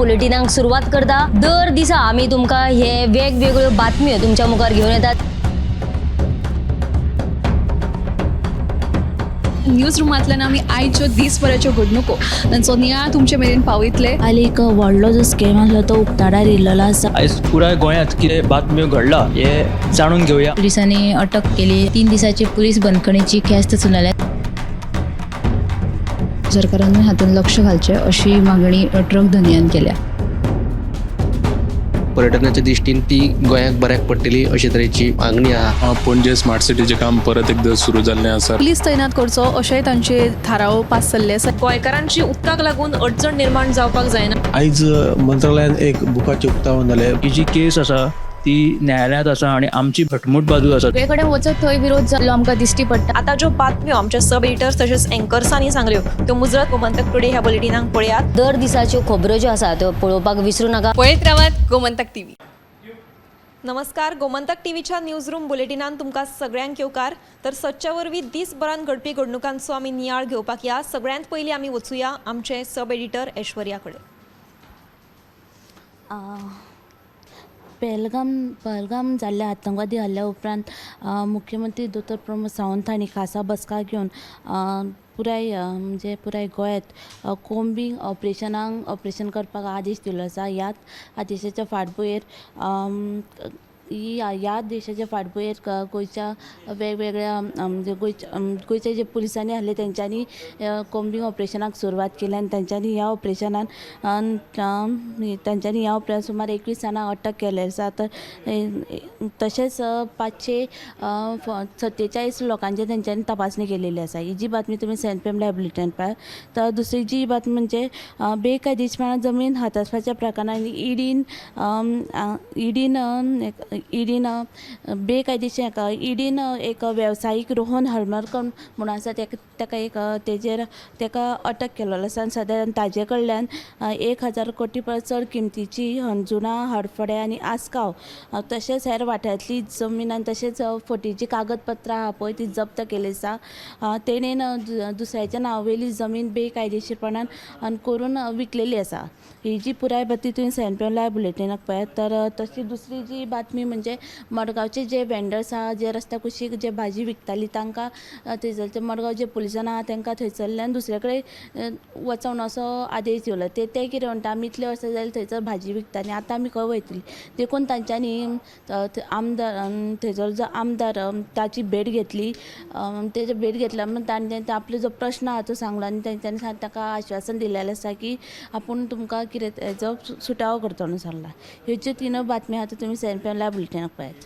बुलेटिनाक सुरवात करता. दर दिसा आमी तुमकां हे वेगवेगळ्यो बातम्यो तुमच्या मुखार घेवन येतात. न्यूज रुमांतल्यान आमी आयच्यो दीसभराच्यो घडणुको तांचो नियाळ तुमचे मेरेन पावयतले. काल एक व्हडलो जो स्कॅम आसलो तो उक्ताडार येयल्लो आसा. आयज पुराय गोंयांत कितें बातम्यो घडला हे जाणून घेवया. पोलिसांनी अटक केली. 3 दिसाची पुलीस बंदखणीची ख्यास्त सुनायल्या. सरकारान हातूंत लक्ष घालचें अशी मागणी ट्रक धनयान केल्या. पर्यटनाच्या दृश्टीन ती गोंयाक बऱ्याक पडटली अशे तरेची मागणी आहा. पणजे स्मार्ट सिटीचें काम परत एकदां सुरू जाल्लें आसा. पुलीस तैनात करचो अशेंय तांचे थाराव पास जाल्ले आसा. गोंयकारांची उदकाक लागून अडचण निर्माण जावपाक जायना. आयज मंत्रालयान एक बुकाचें उक्तावण जालें. ही जी केस आसा ती न्यायालयांत आसा आनी आमची घटमूट बाजू आसा. सगळे कडेन वचत थंय विरोध जाल्लो आमकां दिश्टी पडटा. आतां ज्यो बातम्यो आमच्या सब एडिटर्स तशेंच एंकर्सांनी सांगल्यो त्यो मुजरत गोमंतक टुडे ह्या बुलेटिनाक पळयात. दर दिसाच्यो खबरो ज्यो आसा त्यो पळोवपाक विसरू नाका. पळयत रावात गोमंतक टीव्ही. नमस्कार, गोमंतक टीव्हीच्या न्यूज रूम बुलेटिनान तुमकां सगळ्यांक येवकार. तर सदच्या वरवीं दीसभरान घडपी घडणुकांचो आमी नियाळ घेवपाक या. सगळ्यांत पयलीं आमी वचुया आमचे सब एडिटर ऐश्वर्या कडेन. पहलगाम जाल्ल्या आतंकवादी हल्ल्या उपरांत मुख्यमंत्री दोतोर प्रमोद सावंत हांणी खासा बसका घेवन पुराय म्हणजे पुराय गोंयांत कोम्बींग ऑपरेशन करपाक आदेश दिल्लो आसा. ह्याच आदेशाच्या फाटभुंयेर ह्या देशाच्या फाटभुंयेर गोंयच्या वेगवेगळ्या म्हणजे गोंयच्या जे पुलिसांनी आसले तेंच्यांनी कोम्बींग ऑपरेशनाक सुरवात केली आनी तेंच्यांनी ह्या ऑपरेशनान सुमार 21 जाणांक अटक केल्ले आसा. तर तशेंच 547 लोकांचे तेंच्यांनी तपासणी केलेली आसा. ही जी बातमी तुमी 7 PM live बुलेटिनान पळयात. तर दुसरी जी बातमी म्हणजे बेकायदेशीरपणान जमीन हातासपाच्या प्रकरणान ईडीन बेकायदेशीर ईडीन एक वेवसायीक रोहन हरमलकर म्हणून आसा ताका एक तेजेर ताका अटक केल्लो आसा आनी सद्या ताजे कडल्यान 1000 कोटी परस चड किमतीची हणजुणा, हडफडें आनी आसगांव तशेंच हेर वाठारांतली जमीन आनी तशेंच फटीची कागदपत्रां आहा पळय ती जप्त केली आसा. तेणेन दुसऱ्याच्या नांवा वयली जमीन बेकायदेशीरपणान करून विकलेली आसा. ही जी पुराय बातमी तुवें 7 PM live बुलेटिनाक पळयात. तर तशी दुसरी जी बातमी म्हणजे मडगांवचे जे वेंडर्स आहा जे रस्त्या कुशीक जे भाजी विकताली तांकां थंयसरचे मडगांव जे पुलिसान आहा तांकां थंयसरल्यान दुसरे कडेन वचोन असो आदेश दिलो. ते कितें म्हणटा, आमी इतले वर्सां जाली थंयसर भाजी विकता आनी आतां आमी खंय वयतली, देखून तांच्यांनी आमदार थंयसर जो आमदार ताची भेट घेतली. तेजी भेट घेतल्या उपरांत तांणी आपलो जो प्रश्न आहा तो सांगलो आनी तेंच्यांनी ताका आश्वासन दिलेलें आसा की आपूण तुमकां कितें तेजो सुटावो करतलो म्हणून सांगला. ह्यो ज्यो तीन बातम्यो आहा त्यो तुमी 7 PM live बुलेटिनाक पळयात.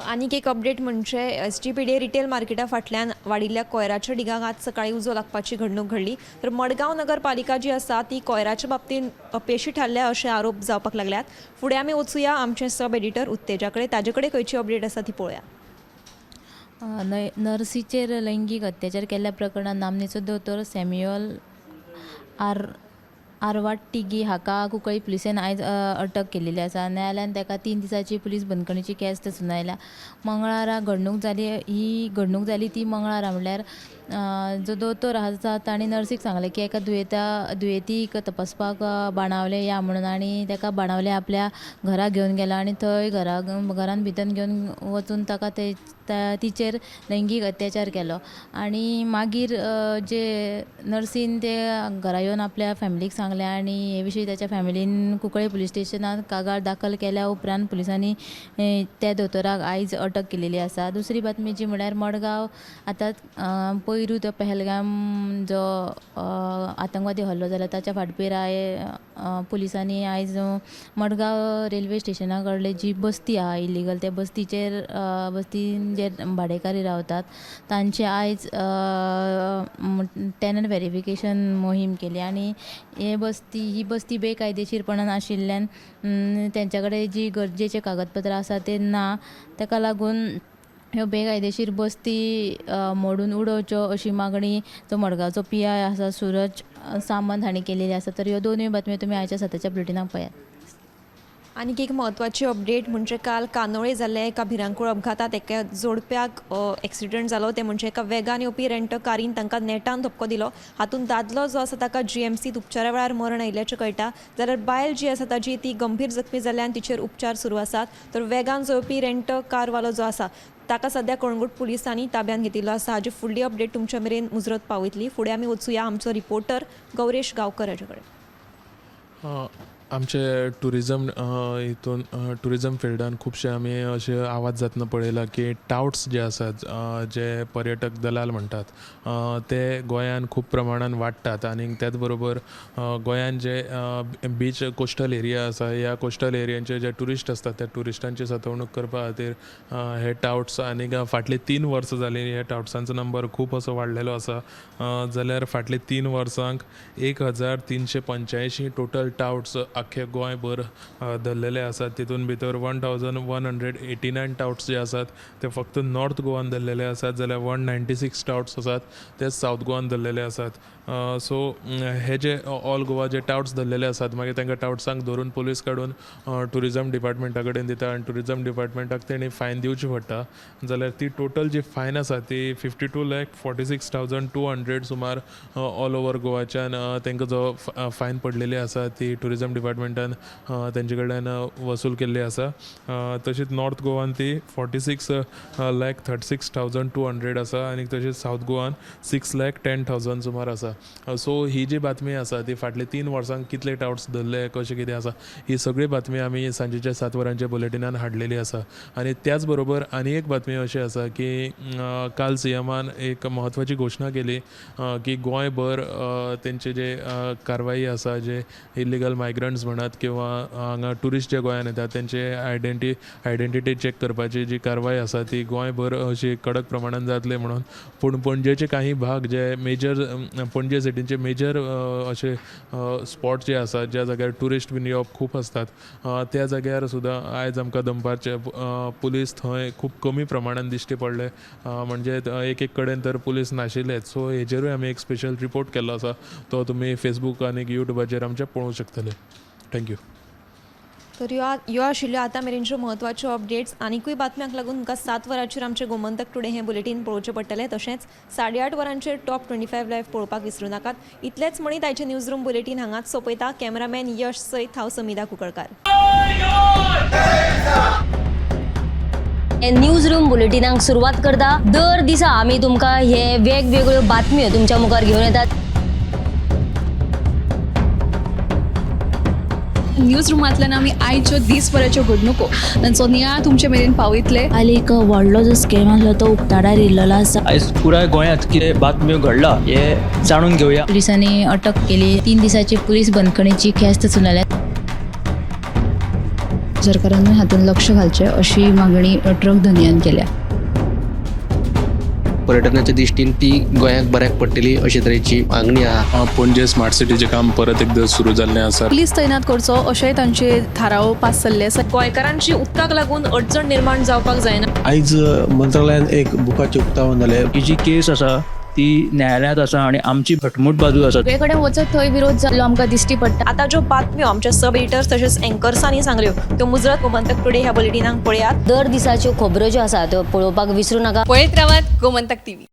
आनीक एक अपडेट म्हणजे SGPDA retail मार्केटा फाटल्यान वाडिल्ल्या कोयराच्या डिगांक आज सकाळीं उजो लागपाची घडणूक घडली. तर मडगांव नगरपालिका जी आसा ती कोयराच्या बाबतींत अपेशी थारल्या अशे आरोप जावपाक लागल्यात. फुडें आमी वचुया आमचे सब एडिटर उत्तेजा कडेन, ताजे कडेन खंयची अपडेट आसा ती पळोवया. नर्सीचेर लैंगीक अत्याचार केल्ल्या प्रकरणांत नामनेचो दोतोर सॅम्युअल आरवाटिगी हाका कुंकळी पुलिसेन आयज अटक केलेली आसा. न्यायालयान ताका 3 दिसाची पुलीस बंदखणीची ख्यास्त सुनायल्या. मंगळारा घडणूक जाली. ही घडणूक जाली ती मंगळारा, म्हणल्यार जो दोतोर आसा ताणें नर्सीक सांगलें की एका दुयेंतीक तपासपाक बाणावले या म्हणून, आनी ताका बाणावले आपल्या घरा घेवन गेला आनी थंय घरान भितर घेवन वचून ताका तिचेर लैंगीक अत्याचार केलो. आनी मागीर जे नर्सीन ते घरा येवन आपल्या फॅमिलीक सांगलें आनी हे विशीं ताच्या फॅमिलीन कुंकळी पुलीस स्टेशनात कागाळ दाखल केल्या उपरांत पुलिसांनी त्या दोतोराक आयज अटक केलेली आसा. दुसरी बातमी जी म्हळ्यार मडगांव आतां पयरू तो पहलगाम जो आतंकवादी हल्लो जाला ताच्या फाटभुंयेर पुलिसांनी आयज मडगांव रेल्वे स्टेशना कडले जी बस्ती आहा इलिगल, त्या बस्तीचेर बस्तीन जे भाडेकारी रावतात तांचे आयज टेनंट वेरिफिकेशन मोहीम केली आनी ही बस्ती बेकायदेशीरपणान आशिल्ल्यान तेंच्या कडेन जी गरजेचे कागदपत्रां आसा ते ना, ताका लागून ह्यो बेकायदेशीर बस्ती मोडून उडोवच्यो अशी मागणी जो मडगांवचो PI आसा सूरज सामंत हांणी केलेली आसा. तर ह्यो दोनूय बातम्यो तुमी आयच्या सद्याच्या बुलेटिनाक पळयात. आनीक एक म्हत्वाची अपडेट म्हणजे काल कांदोळे जाल्ल्या एका भिरांकूळ अपघातांत एका जोडप्याक एक्सिडंट जालो. ते म्हणजे एका वेगान येवपी रेंट कारीन तांकां नेटान धपको दिलो. हातूंत दादलो जो आसा ताका जीएमसीत उपचारा वेळार मरण आयिल्ल्याचें कळटा, जाल्यार बायल जी आसा ताजी ती गंभीर जखमी जाल्ल्यान तिचेर उपचार सुरू आसात. तर वेगान जो येवपी रेंट कारवालो जो आसा ताका सद्या कळंगूट पुलिसांनी ताब्यांत घेतिल्लो आसा. हाजी फुडली अपडेट तुमच्या मेरेन मुजरत पावयतली. फुडें आमी वचुया आमचो रिपोर्टर गौरेश गांवकर हाजे कडेन. आमचे टुरिजम हितून टुरिजम फिल्डान खुबशे आमी अशे आवाज जातना पळयला की टावट्स जे आसात, जे पर्यटक दलाल म्हणटात, ते गोंयान खूब प्रमाणान वाडटात. आनी त्याच बरोबर गोंयान जे बीच कोस्टल एरिया आसा, ह्या कोस्टल एरियांचे जे ट्युरिस्ट आसतात त्या ट्युरिस्टांची सतवणूक करपा खातीर हे टावट्स, आनी फाटलीं 3 वर्सां जालीं हे टावट्सांचो नंबर खूब असो वाडलेलो आसा. जाल्यार फाटले 3 वर्सांक 1385 टोटल टावट्स आख्खे गोंयभर धरलेले आसात. तितून भितर 1189 टावट्स जे आसात ते फक्त नॉर्थ गोवान धरलेले आसात, जाल्यार 196 टावट्स आसात ते सावथ गोवान धरलेले आसात. सो हे जे ऑल गोवा जे टावट्स धरलेले आसात, मागीर तांकां टावट्सांक धरून पुलीस काडून टुरिजम डिपार्टमेंटा कडेन दिता आनी टुरिजम डिपार्टमेंटाक तेणी फायन दिवची पडटा. जाल्यार ती टोटल जी फायन आसा ती 52,46,200 सुमार ऑल ओवर गोवाच्यान तांकां जो फायन पडलेली आसा ती टुरिजम डिपार्टमेंटान तेंचे कडल्यान वसूल केल्ली आसा. तशीच नॉर्थ गोवान ती 46,36,200 आसा आनी तशीच सावथ गोवान 6,10,000 सुमार आसा. सो ही जी बातमी आसा ती फाटले 3 वर्सांक कितले टावट्स धरले, कशें कितें आसा, ही सगळी बातमी आमी सांजेच्या 7 वरांच्या बुलेटिनान हाडलेली आसा. आनी त्याच बरोबर आनी एक बातमी अशी आसा की काल सीएमान एक म्हत्वाची घोशणा केली की गोंयभर तेंचे जे कारवाई आसा, जे इलिगल मायग्रंट्स म्हणात किंवा हांगा ट्युरिस्ट जे गोंयान येतात तेंचे आयडेंटिटी चॅक करपाची जी कारवाई आसा ती गोंयभर अशी कडक प्रमाणान जातली म्हणून. पूण पणजेचे काही भाग जे मेजर पणजे सिटीचे मेजर अशे स्पॉट जे आसा, ज्या जाग्यार ट्युरिस्ट बीन येवप खूब आसतात, त्या जाग्यार सुद्दां आयज आमकां दनपारचे पुलीस थंय खूब कमी प्रमाणान दिश्टी पडले. म्हणजे एक एक कडेन तर पुलीस नाशिल्लेच. सो हेजेरूय आमी एक स्पेशल रिपोर्ट केल्लो आसा, तो तुमी फेसबूक आनी युट्यूबाचेर आमच्या पळोवंक शकतले. Thank you. तर ह्यो आशिल्ल्यो आतां मेरेनच्यो म्हत्वाच्यो अपडेट्स. आनिकूय बातम्यांक लागून तुमकां 7 वरांचेर आमचें गोमंतक टुडे हें बुलेटीन पळोवचें पडटलें. तशेंच 8:30 वरांचेर टॉप 25 लायव्ह पळोवपाक विसरूं नाकात. इतलेंच म्हणीत आयचें न्यूज रूम बुलेटीन हांगाच सोंपयता. कॅमेरामॅन यश सयत हांव समिधा कुंकळकार. न्यूज रूम बुलेटिनाक सुरवात करता. दर दिसा आमी तुमकां हे वेगवेगळ्यो बातम्यो तुमच्या मुखार घेवन येतात. न्यूज रुमांतल्यान आमी आयच्यो दीसभराच्यो घडणुको तांचो नियाळ तुमचे मेरेन पावयतले. काल एक व्हडलो जो स्कॅम आसलो तो उक्ताडार येयल्लो आसा. आयज पुराय गोंयांत कितें बातम्यो घडला हे जाणून घेवया. पुलिसांनी अटक केली. 3 दिसाची पुलीस बंदखणीची ख्यास्त सुनायल्या. सरकारानूय हातूंत लक्ष घालचें अशी मागणी ट्रक धनयान केल्या. पर्यटनाच्या दृश्टीन ती गोंयाक बऱ्याक पडटली अशे तरेची मागणी आहा. पणजे स्मार्ट सिटीचें काम परत एकदां सुरू जाल्लें आसा. पुलीस तैनात करचो अशेंय तांचे थाराव पास जाल्ले आसा. गोंयकारांची उदकाक लागून अडचण निर्माण जावपाक जायना. आयज मंत्रालयान एक बुकाचें उक्तावण जालें. ही जी केस आसा ती न्यायालयांत आसा आनी आमची घटमूट बाजू आसा. सगळे कडेन वचत थंय विरोध जाल्लो आमकां दिश्टी पडटा. आतां ज्यो बातम्यो आमच्या सब एडिटर्स तशेंच एंकर्सांनी सांगल्यो त्यो मुजरत गोमंतक टुडे ह्या बुलेटिनाक पळयात. दर दिसाच्यो खबरो ज्यो आसा त्यो पळोवपाक विसरूं नाका. पळयत रावात गोमंतक टीव्ही.